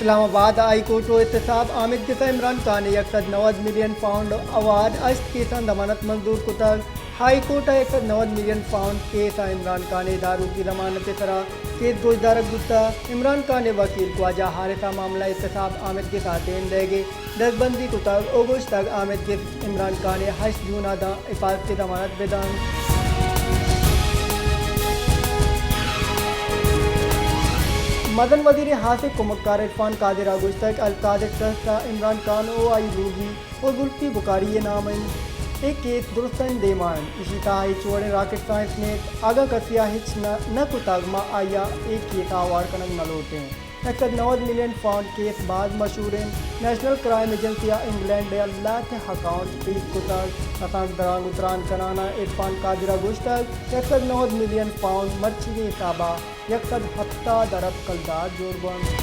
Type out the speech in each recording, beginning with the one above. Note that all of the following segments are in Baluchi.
اسلام آباد، ہائی کورٹ ءَ احتساب آمید گس ءَ عمران خان ءِ یک سد نود ملین پاؤنڈ ءِ ہوار ہشت کیساں ضمانت منظور کتگ۔ ہائی کورٹ ءَ یک سد نود ملین پاؤنڈ کیس ءَ عمران خان ءِ داروکی ضمانت ءِ سرا کیس گوشدارگ بوتگ۔ عمران خان ءِ وکیل خواجہ حارث ءَ معاملہ ءِ احتساب آمید گس ءَ دیم دئیگ ءِ دزبندی کتگ ءُ گوشتگ، آمید گس عمران خان ءَ ہشت جون ءَ داں حفاظتی ضمانت بہ دنت۔ مزن وزیر ءِ ہاسیں کمکار عرفان قادر ءَ گوشتگ کہ القادر ٹرسٹ ءَ عمران خان ءُ آئی لوگی ءُ زلفی بخاری ءِ نام انت۔ اے کیس درستانی دیم ءَ انت۔ ایشی تہا ہچ وڑیں راکٹ سائنس نیست۔ اگاں کسے ءَ ہچ نہ، نہ کتگ، ما آئی ءَ اے کیس ءَ ہوار کنگ نہ لوٹیں۔ یک سد نود ملین پاؤنڈ کیس باز مشہور انت۔ نیشنل کرائم ایجنسی ءَ انگلینڈ ءَ لہتے اکاؤنٹ فریز کتگ۔ کسانکدراں گوں تران کنان ءَ عرفان قادر ءَ گوشتگ، یک سد نود ملین پاؤنڈ مرچیگیں حساب ءَ یک سد ہپتاد ارب کلدار جوڑ بنت۔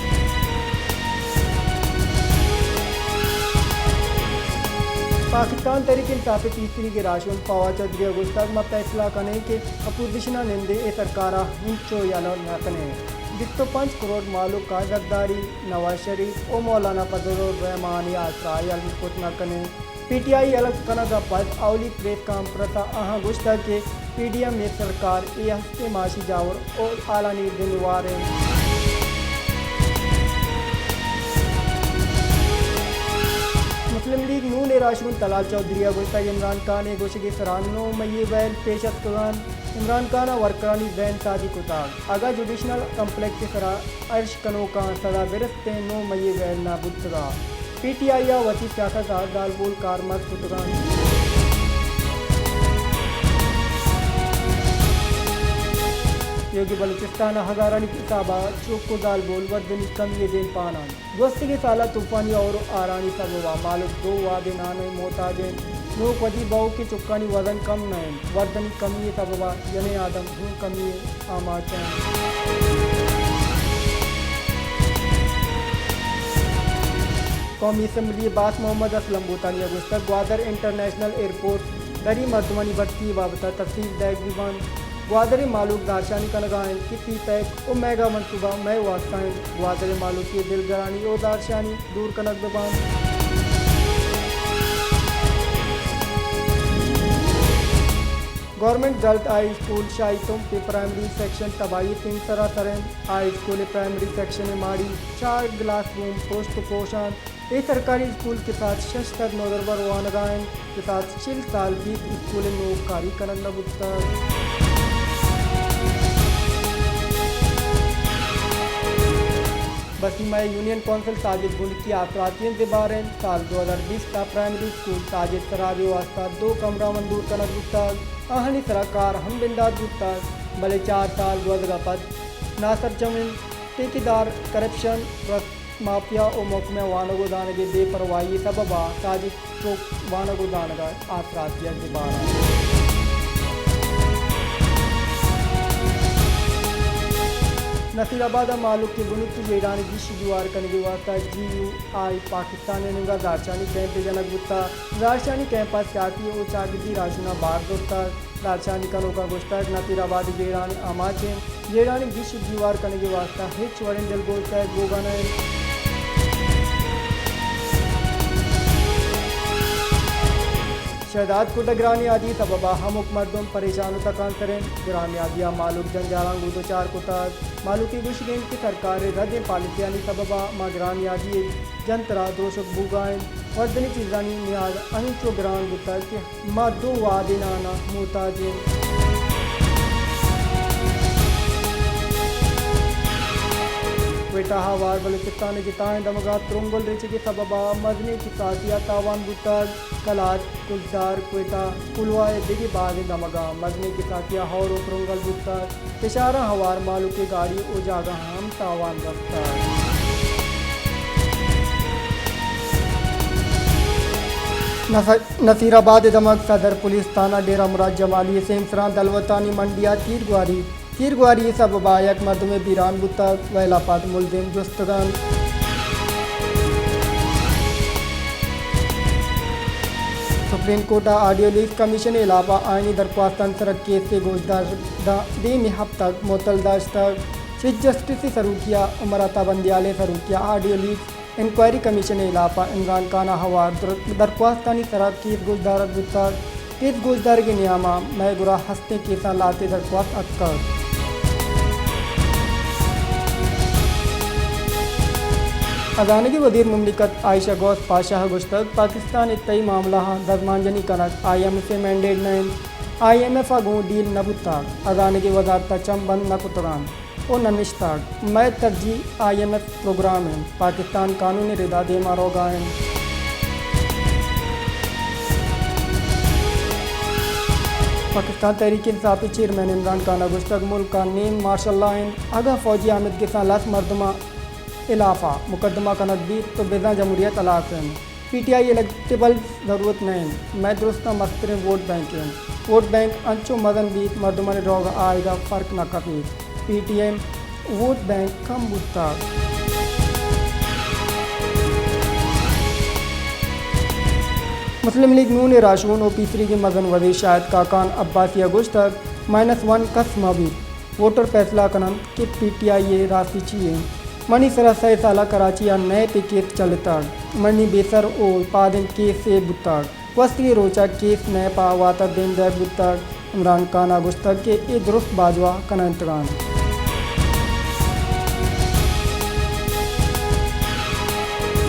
پاکستان تحریک انصاف ءِ پیسریگیں راہشون فواد چوہدری ءَ گوشتگ، ما فیصلہ کنیں کہ اپوزیشن ءَ نندیں، اے سرکار ءَ انچو یلہ نہ کنیں۔ بیست ءُ پنچ کروڑ مہلوک ءَ زرداری، نواز شریف ءُ مولانا فضل الرحمان ءِ آسرا یلہ کت نہ کنیں۔ پی ٹی آئی یلہ کنگ ءَ پد اولی پریس کانفرنس ءَ آہاں گوشتگ کہ پی ڈی ایم ءِ سرکار ءِ ہستیں معاشی جاور ءُ حالانی ذمہ وار انت۔ مسلم لیگ نون ءِ راہشون طلال چوہدری ءَ گوشتگ، عمران خان ءِ گوشگ ءِ سرا نو مئی ءِ ویل پیش اتکگ انت۔ عمران خان ءَ ورکرانی ذہن سازی کتگ۔ اگاں جوڈیشنل کمپلیکس ءِ سرا ارش کنوکاں سزا برستیں، نو مئی ءِ ویل نہ بوتگ ءَ۔ پی ٹی آئی ءَ وتی سیاست ءَ زالبول کارمرز کتگ انت۔ یوگی بلوچستان ءَ ہزارانی حساب ءَ چک ءُ زالبول وردنی کمی ءِ دیمپان انت۔ گوستگیں سال ءَ طوفانی ہور ءُ ہارانی سبب ءَ مہلوک دو وہدے نان ءِ محتاج انت۔ نوک ودی بہوکیں چکانی وزن کم نہ انت۔ وردنی کمی ءِ سبب ءَ جنین آدم ہوں کمی ءِ آماچ انت۔ قومی اسمبلی ءِ باسک محمد اسلم بھوتانی ءَ گوشتگ، گوادر انٹرنیشنل ایئرپورٹ ءَ دری مردمانی بھرتی ءِ بابت ءَ تفصیل دئیگ بہ بنت۔ گوادر ءِ مہلوک زہرشانی کنگ ءَ انت کہ سی پیک ءُ میگا منصوبہ مئے واستہ انت۔ گوادر ءِ مہلوکی ءِ دلگرانی ءُ زہرشانی دور کنگ بہ بنت۔ گورنمنٹ گرلز ہائی اسکول شاہی تمپ ءِ پرائمری سیکشن تباہی ءِ سنگ سرا سر انت۔ ہائی اسکول ءِ پرائمری سیکشن ءِ ماڑی، چار کلاس روم پرشت ءُ پوش انت۔ اے سرکاری اسکول کساس شش سد نودربر وانگ ءَ انت۔ کساس چل سال بیت اسکول ءِ نوک کاری کنگ نہ بوتگ۔ بسیمہ ءِ یونین کونسل ساجد بنکی ءِ آسراتی ءِ زبہر انت۔ سال دو ہزار بیست ءَ پرائمری اسکول ساجد سراب ءِ واستہ دو کمرہ منظور کنگ بوتگ۔ آہانی سرا کار ہم بندات بوتگ، بلے چار سال گوزگ ءَ پد ناسرجم انت۔ ٹھیکیدار، کرپشن، رشوت مافیا ءُ محکمہ ءِ وانگ ءُ زانگ ءِ بے پرواہی ءِ سبب ءَ ساجد چک وانگ ءُ زانگ ءِ آسراتی ءَ زبہر انت۔ نصیر آباد ءَ مہلوک ءِ بنکی جیڑھانی گیش ءُ گیوار کنگ ءِ واستہ جی یو آئی پاکستان ءِ نیمگ ءَ زہرشانی کیمپے جنگ بوتگ۔ زہرشانی کیمپ ءَ سیاسی ءُ چاگردی راہشوناں بار زرتگ۔ زہرشانی کنوکاں گوشتگ، نصیر آباد ءِ جیڑھانی آماچ انت۔ جیڑھانی گیش ءُ گیوار کنگ ءِ واستہ ہچ وڑیں دلگوش دئیگ بوگ ءَ نہ انت۔ شہداد کوٹ ءَ گرانیادی ءِ سبب ءَ ہمک مردم پریشان ءُ تکانسر انت۔ گرانیادی ءَ مہلوک جنجالاں گوں دچار کتگ۔ مہلوک ءِ گوشگ انت کہ سرکار ءِ ردیں پالیسیانی سبب ءَ ماں گرانیادی ءِ جنتر ءَ دروشگ بوگ ءَ انت۔ وردنی چیزانی نیاد ہمینچو گران بوتگ کہ ما دو وہدے نان ءِ محتاج ایں۔ کوئٹہ ءَ ہوار بلوچستان ءِ جتائیں دمگاں ترنگل ریچگ ءِ سبب ءَ مزنیں کساسے ءَ تاوان بوتگ۔ کلات، کلدار، کوئٹہ، کلوہ ءِ دگہ بازیں دمگاں مزنیں کساسے ءَ ہور ءُ ترنگل بوتگ۔ کشاراں ہوار مہلوک ءِ گاڑی ءُ جاگہاں ہم تاوان رستگ۔ نص-، نصیر آباد ءِ دمگ صدر پولیس تھانہ ڈیرہ مراد جمالی ءِ سیمسراں دلوتانی منڈی ءَ تیرگواری، تیرگواری ءِ سبب ءَ یک مردمے بیران بوتگ، ویل ءَ پد ملزم جستگ انت۔ سپریم کورٹ ءَ آڈیو لیف کمیشن ءِ ہلاپ ءَ آئینی درخواستانی سر ءَ کیسے گوشداشت داں دیمی ہپتگ معطل داشتگ۔ چیف جسٹس ءِ سروکی ءَ عمر عطا بندیال ءِ سروکی ءَ آڈیو لیک انکوائری کمیشن ءِ ہلاپ ءَ عمران خان ءَ ہوار در-، درخواستانی سرا کیس گوشدارگ بوتگ۔ کیس گوشدارگ ءِ نیام ءَ مئے گورا ہستیں کیساں لہتے درخواست اتکگ۔ ہزانگی وزیر مملکت عائشہ غوث پاشا ءَ گوشتگ، پاکستان ءِ تئی معاملہاں دزمانجنی کنگ آئی ایم ایف ءِ مینڈیٹ نہ انت، آئی ایم ایف ءَ گوں ڈیل نہ بوتگ، ہزانگی وزارت ءَ چم بند نہ کتگ انت۔ ءُ نہ نشتگ۔ مئے ترجیح آئی ایم ایف پروگرام انت۔ پاکستان قانون ءِ ردا دیما روگا انت۔ پاکستان تحریک انصاف ءِ چیئرمین عمران خان ءَ گوشتگ، ملک ءَ نیم مارشل لا انت، اگاں فوجی آمدگساں لس مردماں ہلاف ءَ مقدمہ کنگ بیت تو بزاں جمہوریت ہلاس انت۔ پی ٹی آئی الیکٹیبل ضرورت نہ انت، مئے درستاں مستریں ووٹ بینک انت۔ ووٹ بینک انچو مزن بیت، مردمانی روگ ءَ آیگ ءَ فرق نہ کپیت۔ P T M vote bank کم بوتگ۔ مسلم لیگ نون ءِ راہشون ءُ پیسریگیں مزن وزیر شاہد خاقان عباسی ءَ گوشتگ، مائنس ون کس مہ بیت۔ ووٹر فیصلہ کن انت کہ پی ٹی آئی ءِ راستی چی انت۔ منی سرا سئے سال ءَ کراچی ءَ نیپ ءِ کیس چلتگ۔ منی بے سر ءُ پادیں کیسے بوتگ۔ گوستگیں روچ ءَ کیس نیپ ءَ واتر دیم دئیگ بوتگ۔ عمران خان ءَ گوشتگ کہ اے درست باجوہ کنائینتگ انت۔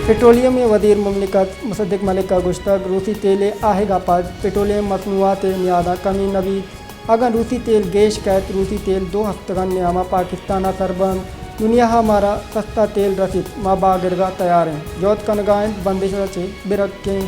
پٹرولیم ءِ وزیر مملکت مصدق ملک ءَ گوشتگ، روسی تیل ءِ آہگ ءَ پد پٹرولیم مصنوعات ءِ نیاداں کمی نہ بیت۔ اگاں روسی تیل گیش کئیت، روسی تیل دو ہفتگانی نیام ءَ پاکستان ءَ سر بنت۔ دنیا ءَ مارا سستا تیل رسیت، ما بہا گرگ ءَ تیار ایں۔ جہد کنگ ءَ انت، بندش ءَ چہ برکیں۔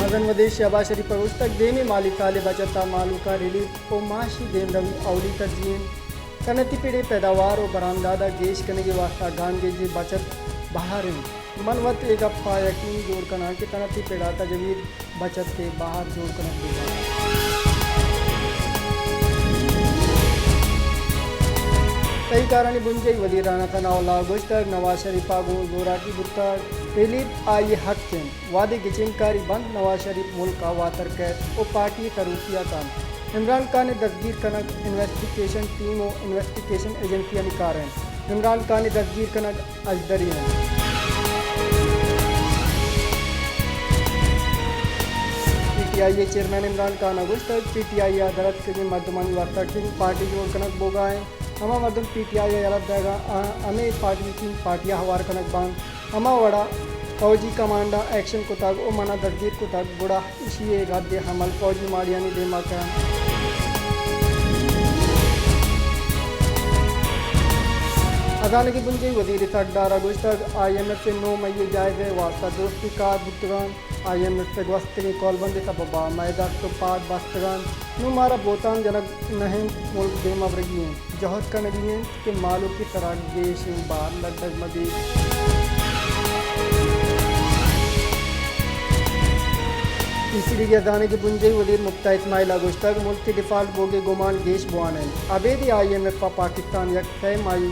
مزن وزیر شہباز شریف ءَ گوشتگ، دیمی مالی سال ءِ بچت ءَ مہلوک ءَ ریلیف ءُ معاشی دیمروی اولی ترجیح انت۔ صنعتی پڑ ءِ پیداوار ءُ برآمدات ءَ گیش کنگ ءِ واستہ گامگیج ءِ بچت بہر انت۔ من وت اے گپ ءَ یقین جوڑ کناں کہ صنعتی پڑ ءَ تجویز بچت ءِ بہر جوڑ کنگ بہ بنت۔ تئی کارانی بنجاہی وزیر رانا ثناء اللہ ءَ گوشتگ، نواز شریف ءَ گوں زوراکی بوتگ، ریلیف آئی ءِ حق انت۔ وہدے گچین کاری بنت، نواز شریف ملک ءَ واتر کئیت ءُ پارٹی ءِ سروکی ءَ کنت۔ عمران خان ءِ دزگیر کنگ انویسٹیگیشن ٹیم ءُ انویسٹیگیشن ایجنسیانی کار انت۔ عمران خان ءِ دزگیر کنگ اژدری انت۔ پی ٹی آئی ءِ چیئرمین عمران خان ءَ گوشتگ، پی ٹی آئی ءَ در اتکگیں مردمانی واستہ ٹیم پارٹی جوڑ کنگ بوگ ءَ انت۔ ہما مردم پی ٹی آئی ءَ یلہ دئیگ ءَ آں، ہمے پارٹی ٹیم پارٹی ءَ ہوار کنگ بنت۔ ہما وڑا فوجی کمانڈاں ایکشن کتگ ءُ منا دزگیر کتگ، گڑا ایشی ءِ رد عمل فوجی ماڑیانی دیما کنت۔ ہزانگی بنجاہی وزیر اسحاق ڈار ءَ گوشتگ، آئی ایم ایف ءِ نو مئی ءِ جائزہ ءِ واستہ درستی کار بوتگ انت۔ آئی ایم ایف ءِ گوستگیں کولبند ءِ سبب ءَ مئے دست ءُ پاد بستگ انت۔ نوں مارا بہتان جنگ نہ انت، ملک دیما برگی انت۔ جہد کنگی انت کہ مہلوک ءِ سرا گیشیں بار لڈگ مہ بیت۔ پیسریگی ءُ ہزانگی بنجاہی وزیر مفتا اسماعیل ءَ گوشتگ، ملک ءِ ڈیفالٹ بوگ ءِ گمان گیش بوان انت۔ ابید آئی ایم ایف ءَ پاکستان یک سہ ماہی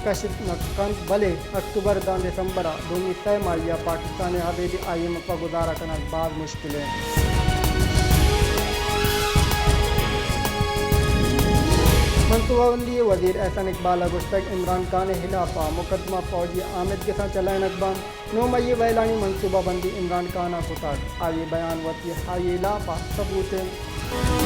کشت نہ کنت، بلے اکتوبر داں دسمبر ءَ دومی سہ ماہی ءَ پاکستان ءِ ابید آئی ایم ایف ءَ گزارہ کنگ باز مشکل انت۔ منصوبہ بندی ءِ وزیر احسن اقبال ءَ گوشتگ، عمران خان ءِ ہلاپ ءَ مقدمہ فوجی آمدگساں چلائینگ بنت۔ نو مئی ءِ ویلانی منصوبہ بندی عمران خان ءَ کتگ۔ آئی ءِ بیان وتی ہائی ءِ ہلاپ ءَ ثبوت انت۔